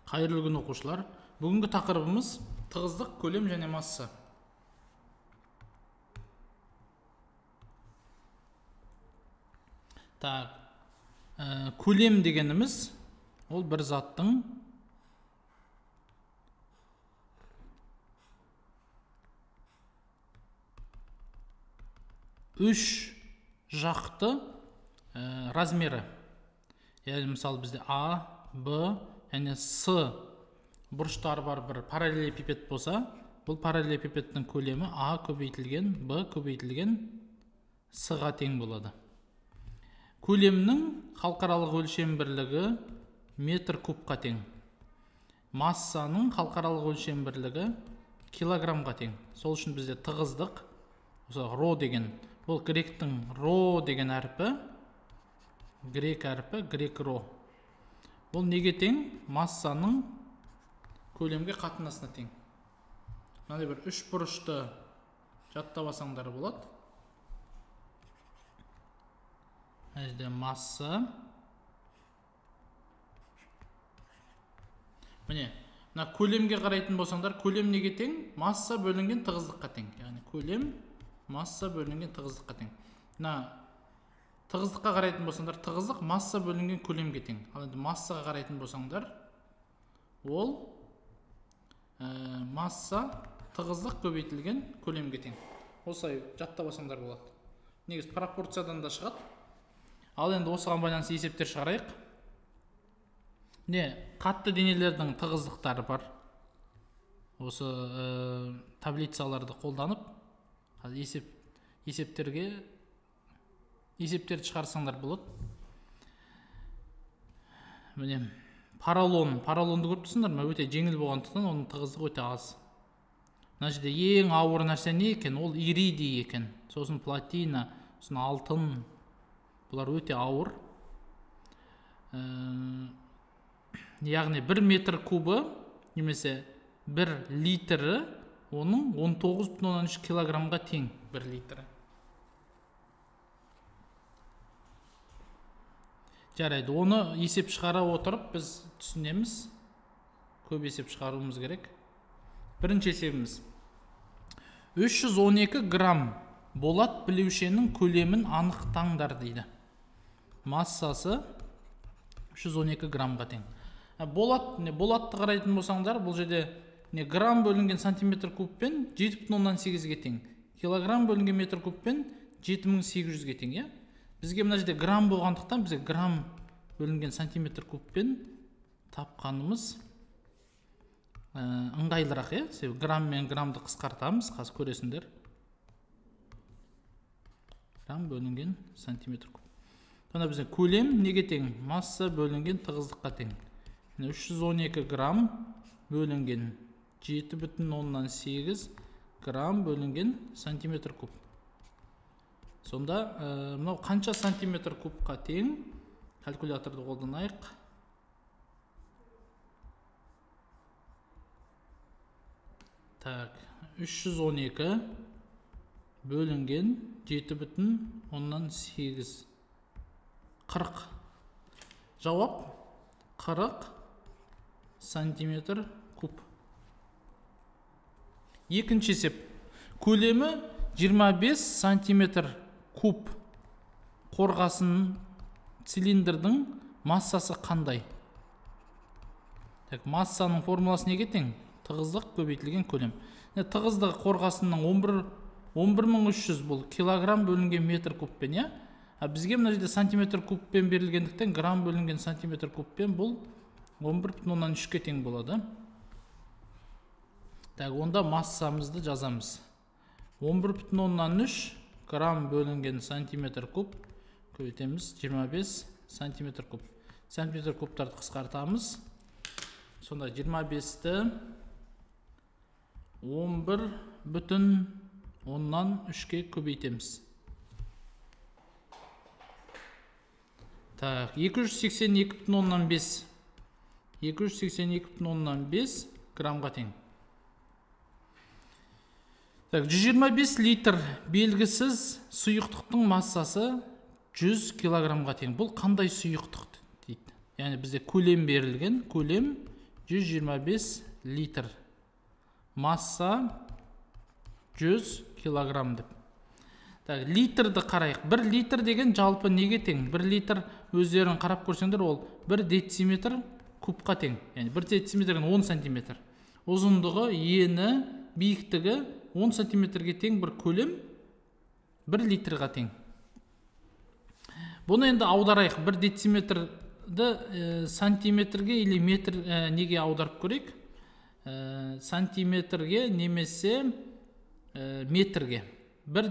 Қайырлы күн, оқушылар. Бүгінгі тақырыбымыз тығыздық, көлем және масса. Так, көлем дегеніміз ол бір заттың үш жақты размері. Яғни, мысалы, бізде А, Б және С бұрыштары бар бір параллелепипед болса, бұл параллелепипедтің көлемі А көбейтілген Б көбейтілген С-ға тең болады. Көлемнің халықаралық өлшем бірлігі метр кубқа тең. Массаның халықаралық өлшем бірлігі килограммға тең. Сол үшін бізде тығыздық, осы ро деген, бұл гректің ро деген әрпі, грек әрпі, грек ро. Бұл неге тең? Массаның көлемге қатынасына тең. Мынандай бір үш бұрышты жаттап алсаңдар болады. Мына жерде масса. Міне, мына көлемге қарайтын болсаңдар, көлем неге тең? Масса бөлінген тығыздыққа тең. Яғни көлем масса бөлінген тығыздыққа тең. Мына тығыздыққа қарайтын болсаңдар, тығыздық масса бөлінген көлемге тең. Ал енді массаға қарайтын болсаңдар, ол масса тығыздық көбейтілген көлемге тең. Осылай жаттап алсаңдар болады. Негізі пропорциядан да шығады. Ал енді осыған байланысты есептер шығарайық. Не, қатты денелердің тығыздықтары бар. Осы таблицаларды қолданып, есептерді шығарсаңдар болады. Міне, поролонды көріп тұрсыңдар ма? Өте жеңіл болғандықтан оның тығыздығы өте аз. Мына жерде ең ауыр нәрсе не екен? Ол иридий екен. Сосын платина, сосын алтын. Бұлар өте ауыр. Яғни 1 метр кубы немесе 1 литрі оның 19,3 килограммға тең 1 литрі. Жарайды, оны есеп шығара отырып біз түсінеміз. Көп есеп шығаруымыз керек. Бірінші есебіміз. 312 грамм болат білеушенің көлемін анықтаңдар дейді. Массасы 312 граммға тең. Болат, не, болатты қарайтын болсаңдар, бұл жерде не, грамм бөлінген сантиметр кубпен 7,8-ге тең. Килограмм бөлінген метр кубпен 7800-ге тең, иә? Бізге мына жерде грамм болғандықтан бізге грамм бөлінген сантиметр кубпен тапқанымыз ыңғайлырақ, иә? Себебі грамм мен граммды қысқартамыз, қазір көресіңдер. Грамм бөлінген сантиметр куб. Сонда бізде көлем неге тең? Масса бөлінген тығыздыққа тең. 312 грамм бөлінген 7,8 грамм бөлінген сантиметр куб. Сонда мынау қанша сантиметр кубқа тең? Калькуляторды қолданайық. Так, 312 бөлінген 7,8. 40. Жауап 40 сантиметр куб. Екінші есеп. Көлемі 25 сантиметр куб қорғасын цилиндрдің массасы қандай? Так, массаның формуласы неге тең? Тығыздық көбейтілген көлем. Тығыздығы қорғасынның 11300 бұл килограмм бөлінген метр кубпен, иә? Бізге мына жерде сантиметр кубпен берілгендіктен грамм бөлінген сантиметр кубпен бұл 11,3-ке тең болады. Так, онда массамызды жазамыз. 11,3 грамм бөлінген сантиметр куб көбейтеміз 25 сантиметр куб. Сантиметр кубтарды қысқартамыз. Сонда 25-ті 11,3-ке көбейтеміз. Так, 282,5. 282,5 граммға тең. Так, 125 литр белгісіз сұйықтықтың массасы 100 килограммға тең. Бұл қандай сұйықтық дейді? Яғни бізде көлем берілген, көлем 125 литр. Масса 100 килограмм деп. Так, литрді қарайық. 1 литр деген жалпы неге тең? 1 литр өздерің қарап көрсеңдер, ол 1 дециметр кубқа тең. Яғни 1 дециметр 10 сантиметр. Ұзындығы, ені, биіктігі 10 сантиметрге тең бір көлем 1 литрға тең. Бұны енді аударайық. 1 дециметрді сантиметрге или метр неге аударып көрейік? Сантиметрге немесе метрге. 1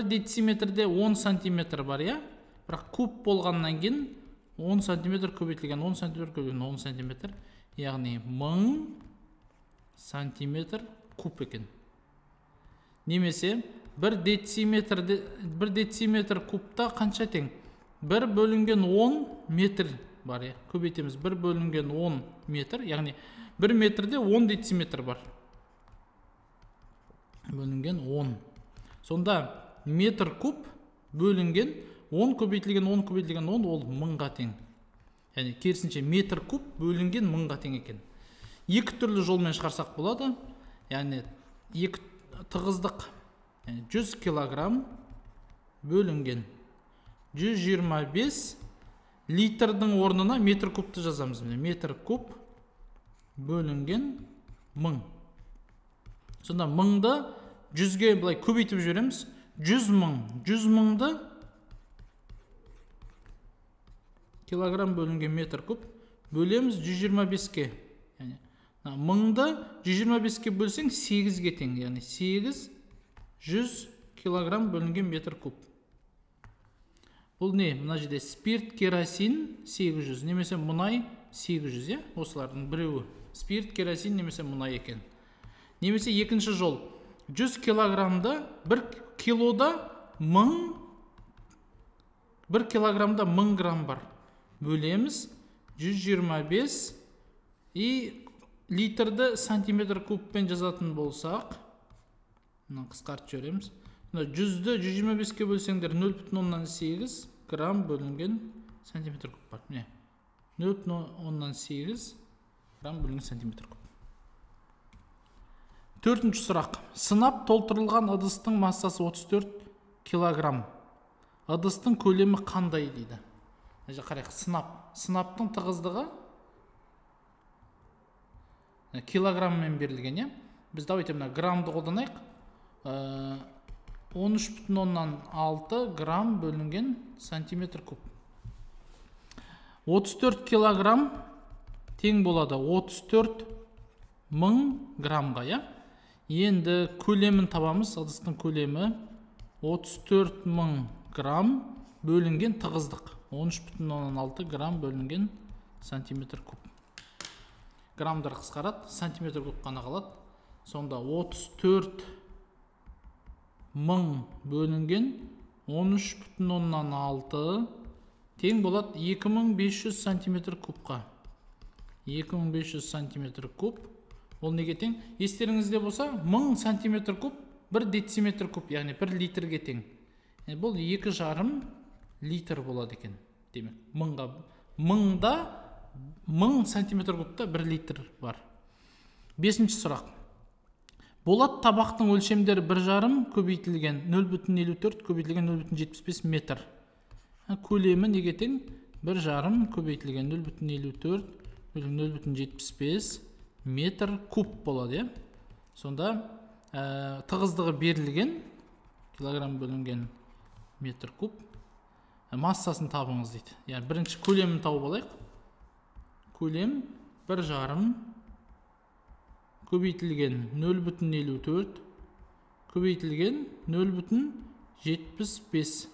дециметрде 10 сантиметр бар, иә? Бірақ куб болғаннан кейін 10 сантиметр көбейтілген 10 сантиметр көбейтілген 10 сантиметр, яғни 1000 сантиметр куб екен. Немесе 1 дециметр кубта қанша тең? 1 бөлінген 10 метр бар, иә? Көбейтеміз 1 бөлінген 10 метр, яғни 1 метрде 10 дециметр бар. Бөлінген 10. Сонда метр куб бөлінген 10 көбейтілген 10 көбейтілген 10, ол 1000-ға тең. Яғни керісінше метр куб бөлінген 1000-ға тең екен. Екі түрлі жолмен шығарсақ болады. Яғни екі тығыздық, яғни 100 килограмм бөлінген 125 литрдің орнына метр кубты жазамыз. Міне метр куб бөлінген 1000. Сонда 1000-ды 100-ге былай көбейтіп жібереміз. 100 мың, 100 мыңды килограмм бөлінген метр куб бөлеміз 125-ке. Яғни 1000-ды 125-ке бөлсең 8-ге тең, яғни 800 килограмм бөлінген метр куб. Бұл не? Мына жерде спирт, керосин 800 немесе мұнай 800, иә? Осылардың біреуі. Спирт, керосин немесе мұнай екен. Немесе екінші жол. 100 килограммда 1 килода 1000, 1 килограммда 1000 грамм бар. Бөлеміз 125 и литрді сантиметр кубпен жазатын болсақ, мына қысқартып жібереміз. Мына 100-ді 125-ке бөлсеңдер 0,8 грамм бөлінген сантиметр куб бар. Міне 0,8 грамм бөлінген сантиметр куб. Төртінші сұрақ. Сынап толтырылған ыдыстың массасы 34 килограмм. Ыдыстың көлемі қандай дейді. Мына жерде қарайық. Сынап. Сынаптың тығыздығы килограмммен берілген, иә? Біз давайте мына граммды қолданайық. 13,6 грамм бөлінген сантиметр куб. 34 килограмм тең болады 34 мың граммға, иә? Енді көлемін табамыз. Ыдыстың көлемі 34 мың грамм бөлінген тығыздық 13,6 грамм бөлінген сантиметр куб. Граммдар қысқарады, сантиметр куб қана қалады. Сонда 34 мың бөлінген 13,6 тең болады 2500 сантиметр кубқа. 2500 сантиметр куб. Ол неге тең? Естеріңізде болса, 1000 сантиметр куб 1 дециметр куб, яғни 1 литрге тең. Бұл 2,5 литр болады екен. Демек, 1000 сантиметр кубта 1 литр бар. Бесінші сұрақ. Болат табақтың өлшемдері 1,5 көбейтілген 0,54 көбейтілген 0,75 метр. Көлемі неге тең? 1,5 көбейтілген 0,54 0,75 метр куб болады, иә? Сонда тығыздығы берілген килограмм бөлінген метр куб. Массасын табыңыз дейді. Яғни бірінші көлемін тауып алайық. Көлем 1,5 көбейтілген 0,54 көбейтілген 0,75.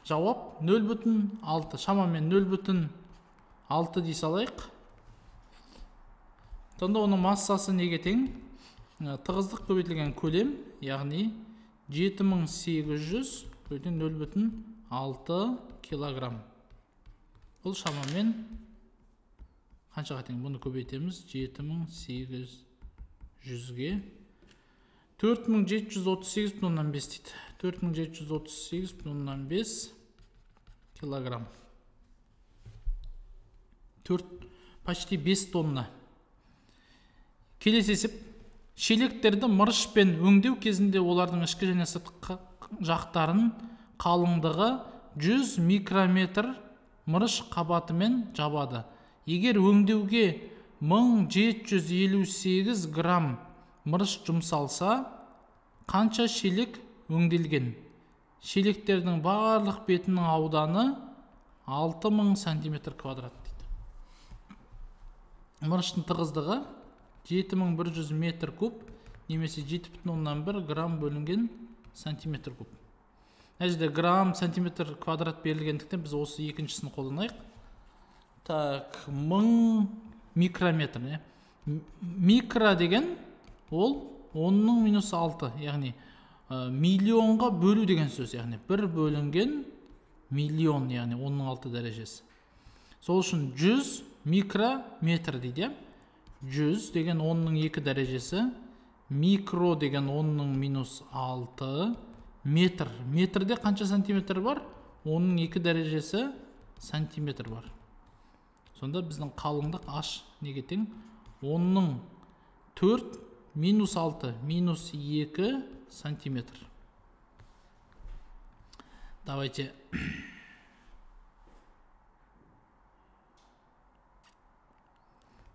Жауап 0,6. Шамамен 0,6 дей салайық. Сонда оның массасы неге тең? Тығыздық көбейтілген көлем, яғни 7800 көбейтілген 0,6 килограмм. Бұл шамамен қаншаға тең? Бұны көбейтеміз 7800-ге. 4738,5 дейді. 4738,5 килограмм. 4, почти 5 тонна. Келесі есеп. Шелектерді мырышпен өңдеу кезінде олардың ішкі және сыртқы жақтарын қалыңдығы 100 микрометр мырыш қабатымен жабады. Егер өңдеуге 1758 грамм мырыш жұмсалса, қанша шелек өңделген? Шелектердің барлық бетінің ауданы 6000 сантиметр квадрат дейді. Мырыштың тығыздығы 7100 метр куб немесе 7,1 грамм бөлінген сантиметр куб. Мына жерде грамм сантиметр квадрат берілгендіктен біз осы екіншісін қолданайық. Так, 1000 микрометр. Микро деген ол 10-6, яғни миллионға бөлу деген сөз, яғни 1 бөлінген миллион, яғни 10-6 дәрежесі. Сол үшін 100 микрометр дейді. 100 деген 10-2 дәрежесі, микро деген 10-6 метр. Метрде қанша сантиметр бар? 10-2 дәрежесі сантиметр бар. Сонда біздің қалыңдық h неге тең? 10-4 минус 6 минус 2 сантиметр. Давайте.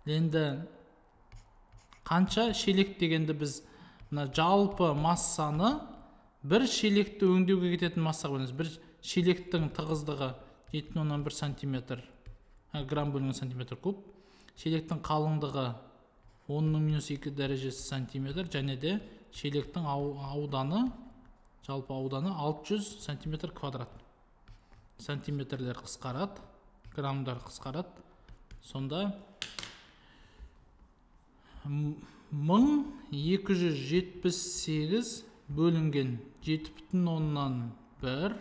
Енді қанша шелек дегенді біз мына жалпы массаны бір шелекті өңдеуге кететін массаға бөлеміз. Бір шелектің тығыздығы 7,1 сантиметр, грамм бөлінген сантиметр куб. Шелектің қалыңдығы 10-2 дәрежесі сантиметр, және де шелектің ауданы, жалпы ауданы 600 сантиметр квадрат. Сантиметрлер қысқарады, граммдар қысқарады. Сонда 1278 бөлінген 7,1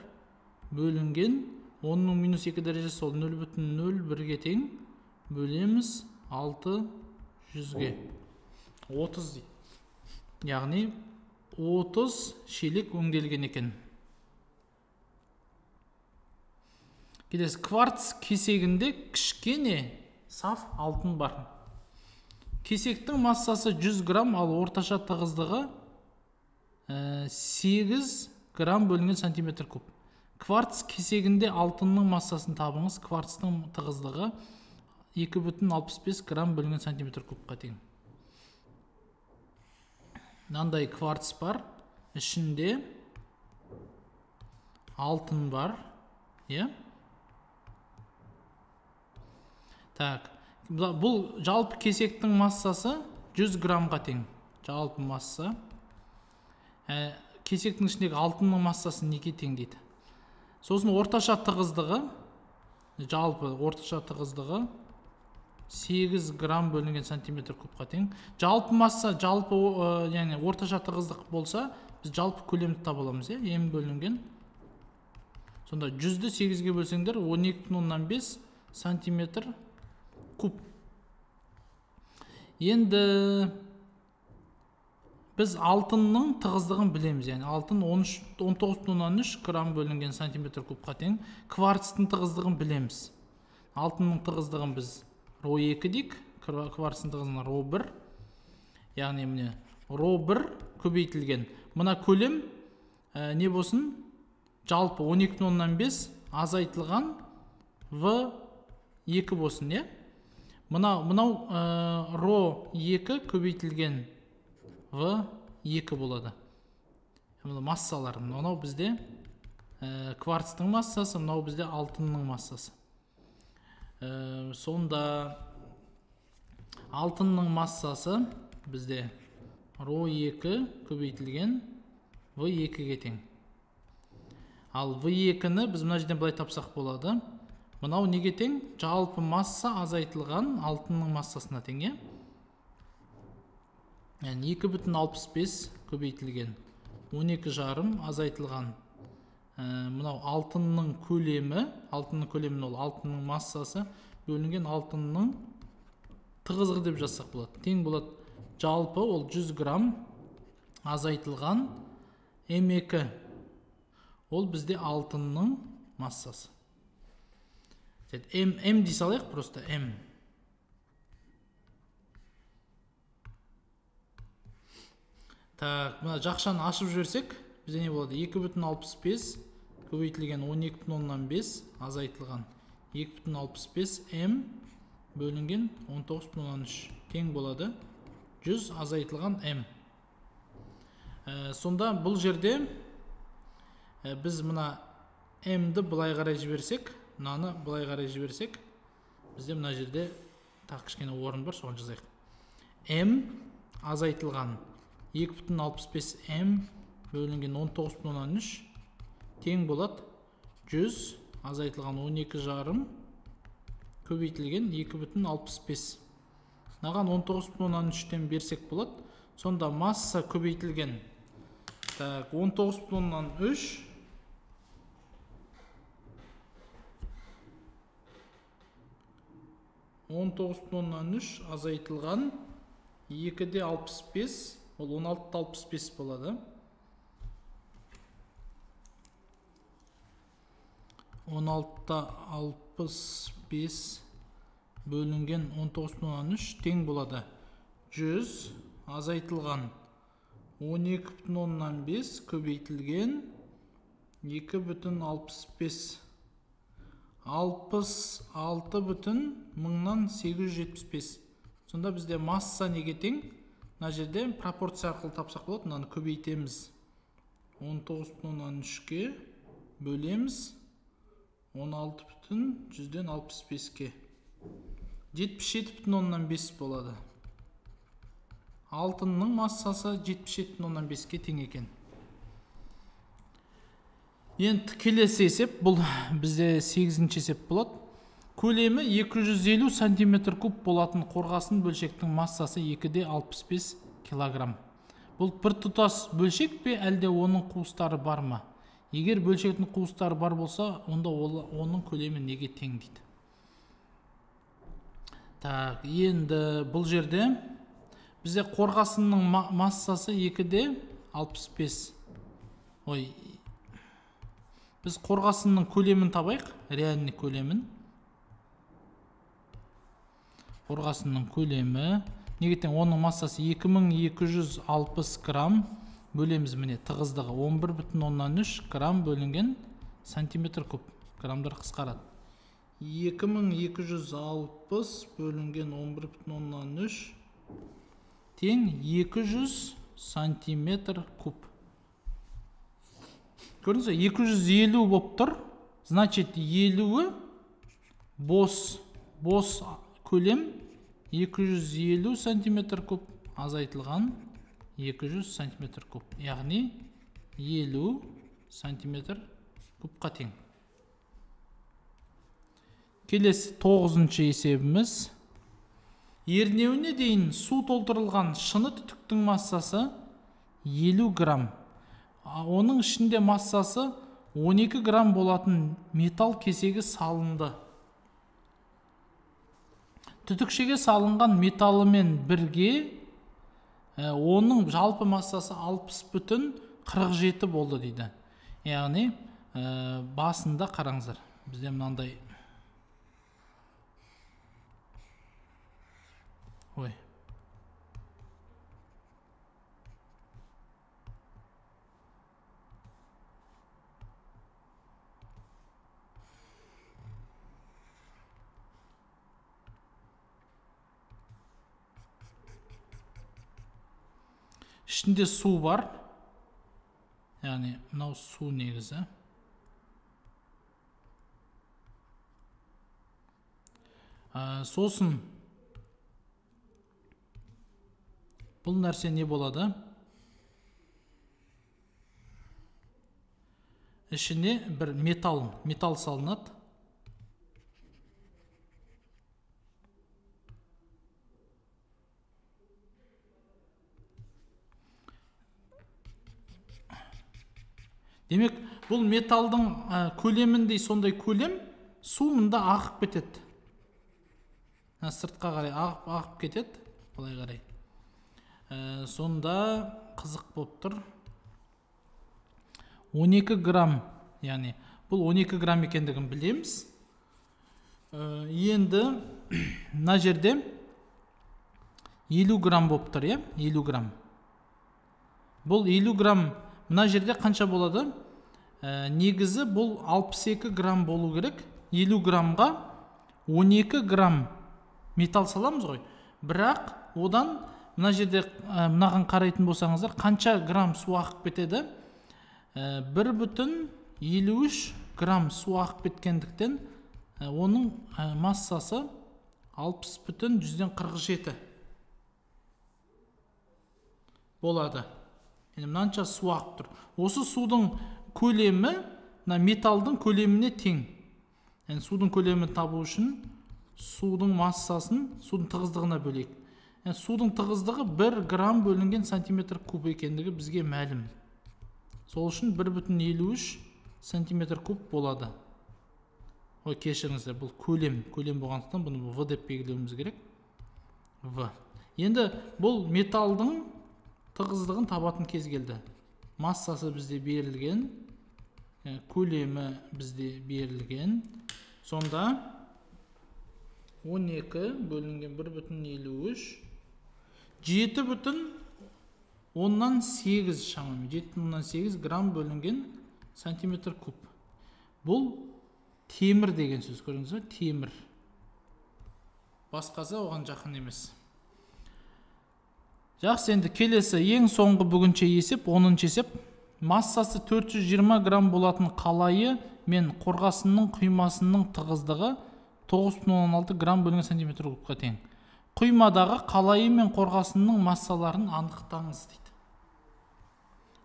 бөлінген 10-2 дәрежесі, ол 0,01-ге тең, бөлеміз 600-ге. 30 дейді. Яғни 30 шелек өңделген екен. Келесі, кварц кесегінде кішкене саф алтын бар. Кесектің массасы 100 грамм, ал орташа тығыздығы 8 грамм бөлінген сантиметр куб. Кварц кесегінде алтынның массасын табыңыз. Кварцтың тығыздығы 2,65 грамм бөлінген сантиметр кубқа тең. Мынандай кварц бар, ішінде алтын бар, иә? Так, бұл жалпы кесектің массасы 100 граммға тең. Жалпы масса. Кесектің ішіндегі алтынның массасы неге тең дейді. Сосын орташа тығыздығы, жалпы орташа тығыздығы 8 грамм бөлінген сантиметр кубқа тең. Жалпы масса, жалпы, яғни орташа тығыздық болса, біз жалпы көлемді таба аламыз, иә? М бөлінген. Сонда 100-ді 8-ге бөлсеңдер 12,5 сантиметр куб. Енді біз алтынның тығыздығын білеміз, яғни алтын 19,3 грамм бөлінген сантиметр кубқа тең. Кварцтың тығыздығын білеміз. Алтынның тығыздығын біз ро 2 дейік, кварцтың тығыздығын ро 1. Яғни міне ро 1 көбейтілген. Мына көлем не болсын? Жалпы 12,5 азайтылған в 2 болсын, иә? Мынау ро 2 көбейтілген в 2 болады. Мына массалар, мынау бізде кварцтың массасы, мынау бізде алтынның массасы. Сонда алтынның массасы бізде ро 2 көбейтілген в 2-ге тең. Ал в 2-ні біз мына жерден былай тапсақ болады. Мынау неге тең? Жалпы масса азайтылған алтынның массасына тең, иә? Яғни 2,65 көбейтілген 12,5 азайтылған мынау алтынның көлемі, алтынның көлемін ол алтынның массасы бөлінген алтынның тығыздығы деп жазсақ болады. Тең болады жалпы ол 100 грамм азайтылған М2. Ол бізде алтынның массасы. М дей салайық, просто М. Так, мына жақшаны ашып жіберсек, бізде не болады? 2,65 көбейтілген 12,5 азайтылған 2,65 М бөлінген 19,3 тең болады 100 азайтылған М. Сонда бұл жерде біз мына М-ді былай қарай жіберсек, мынаны былай қарай жіберсек, бізде мына жерде тағы кішкене орын бар, соған жазайық. М азайтылған 2,65 М бөлінген 19,3 тең болады 100 азайтылған 12,5 көбейтілген 2,65. Мынаған 19,3-тен берсек болады. Сонда масса көбейтілген, так, 19,3 19,3 азайтылған 2,65, ол 16,65 болады. 16,65 бөлінген 19,3 тең болады 100 азайтылған 12,5 көбейтілген 2,65 66,875. Сонда бізде масса неге тең? Мына жерде пропорция арқылы тапсақ болады. Мынаны көбейтеміз 19,3-ке бөлеміз 16,65-ке. 77,5 болады. Алтынның массасы 77,5-ке тең екен. Енді келесі есеп, бұл бізде 8-ші есеп болады. Көлемі 250 сантиметр куб болатын қорғасын бөлшектің массасы 2,65 килограмм. Бұл бір тұтас бөлшек пе, әлде оның қуыстары бар ма? Егер бөлшектің қуыстары бар болса, онда оның көлемі неге тең дейді. Так, енді бұл жерде бізде қорғасынның массасы 2,65. Ой, біз қорғасынның көлемін табайық, реальный көлемін. Қорғасынның көлемі неге тең? Оның массасы 2260 грамм бөлеміз, міне тығыздығы 11,3 грамм бөлінген сантиметр куб. Граммдар қысқарады. 2260 бөлінген 11,3 тең 200 сантиметр куб. Көрдіңіз бе? 250 болып тұр. Значит, 50-і бос көлем 250 сантиметр куб азайтылған 200 сантиметр куб. Яғни 50 сантиметр кубқа тең. Келесі 9-шы есебіміз. Ернеуіне дейін су толтырылған шыны түтіктің массасы 50 грамм. Оның ішінде массасы 12 грамм болатын металл кесегі салынды. Түтікшеге салынған металлымен бірге оның жалпы массасы 60,47 болды дейді. Яғни басында қараңыздар, бізде мынандай, ой, ішінде су бар. Яғни мынау су негізі. Сосын бұл нәрсе не болады? Ішіне бір металл салынады. Демек, бұл металдың көлеміндей сондай көлем су мұнда ағып кетеді. Сыртқа қарай ағып кетеді, былай қарай. Сонда қызық болып тұр. 12 грамм, яғни бұл 12 грамм екендігін білеміз. Енді мына жерде 50 грамм болып тұр, иә? 50 грамм. Бұл 50 грамм мына жерде қанша болады? Негізі бұл 62 грамм болу керек. 50 граммға 12 грамм металл саламыз ғой. Бірақ одан мына жерде мынаған қарайтын болсаңыздар, қанша грамм су ағып кетеді? 1,53 грамм су ағып кеткендіктен оның массасы 60,47 болады. Яғни мынанша су ағып тұр. Осы судың көлемі мына металдың көлеміне тең. Яғни судың көлемін табу үшін судың массасын судың тығыздығына бөлейік. Яғни судың тығыздығы 1 грамм бөлінген сантиметр куб екендігі бізге мәлім. Сол үшін 1,53 сантиметр куб болады. Ой, кешіріңіздер, бұл көлем. Көлем болғандықтан бұны В деп белгілеуіміз керек. В. Енді бұл металдың тығыздығын табатын кез келді. Массасы бізде берілген, көлемі бізде берілген. Сонда 12 бөлінген 1,53, 7,8 шамамен, 7,8 грамм бөлінген сантиметр куб. Бұл темір деген сөз, көрдіңіз бе? Темір. Басқасы оған жақын емес. Жақсы, енді келесі ең соңғы бүгінше есеп, 10-шы есеп. Массасы 420 грамм болатын қалайы мен қорғасынның құймасының тығыздығы 9,6 грамм бөлінген сантиметр кубқа тең. Құймадағы қалайы мен қорғасынның массаларын анықтаңыз дейді.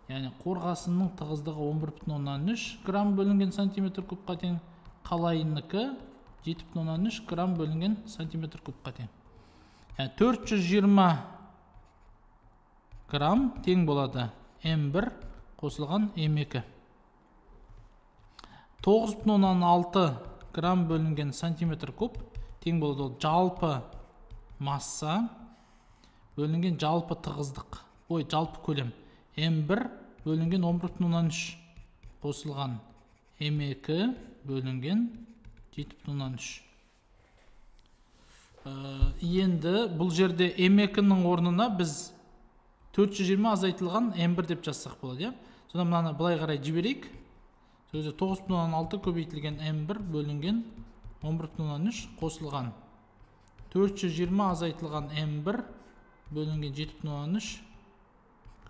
Яғни қорғасынның тығыздығы 11,3 грамм бөлінген сантиметр кубқа тең, қалайынікі 7,3 грамм бөлінген сантиметр кубқа тең. Яғни 420 грамм тең болады М1 қосылған М2. 9,6 грамм бөлінген сантиметр куб тең болады ол жалпы масса бөлінген жалпы тығыздық, ой, жалпы көлем М1 бөлінген 11,3 қосылған М2 бөлінген 7,3. Енді бұл жерде М2-нің орнына біз 420 азайтылған М1 деп жазсақ болады, иә? Сонда мынаны былай қарай жіберейік. Сол кезде 9,6 көбейтілген М1 бөлінген 11,3 қосылған 420 азайтылған М1 бөлінген 7,3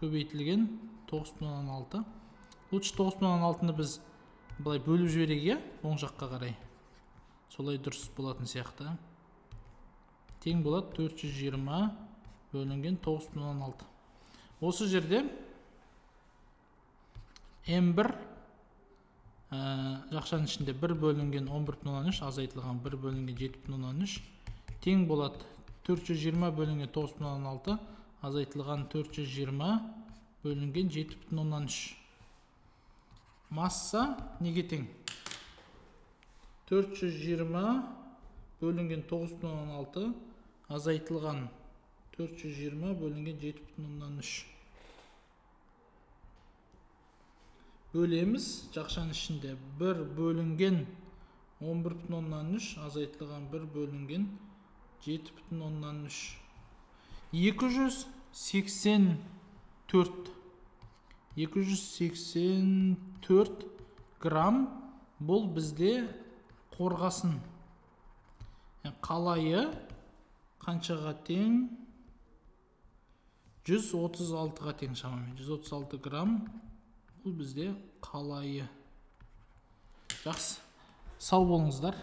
көбейтілген 9,6. Лучше 9,6-ны біз былай бөліп жіберейік, иә? Оң жаққа қарай. Солай дұрыс болатын сияқты. Тең болады 420 бөлінген 9,6. Осы жерде М1 жақшаның ішінде 1 бөлінген 11,3 азайтылған 1 бөлінген 7,3 тең болады 420 бөлінген 9,6 азайтылған 420 бөлінген 7,3. Масса неге тең? 420 бөлінген 9,6 азайтылған 420 бөлінген 7,3. Бөлеміз жақшаның ішінде 1 бөлінген 11,3 азайтылған 1 бөлінген 7,3. 284. 284 грамм бұл бізде қорғасын. Қалайы қаншаға тең? 136-ға тең шамамен. 136 грамм бұл бізде қалайы. Жақсы. Сау болыңыздар.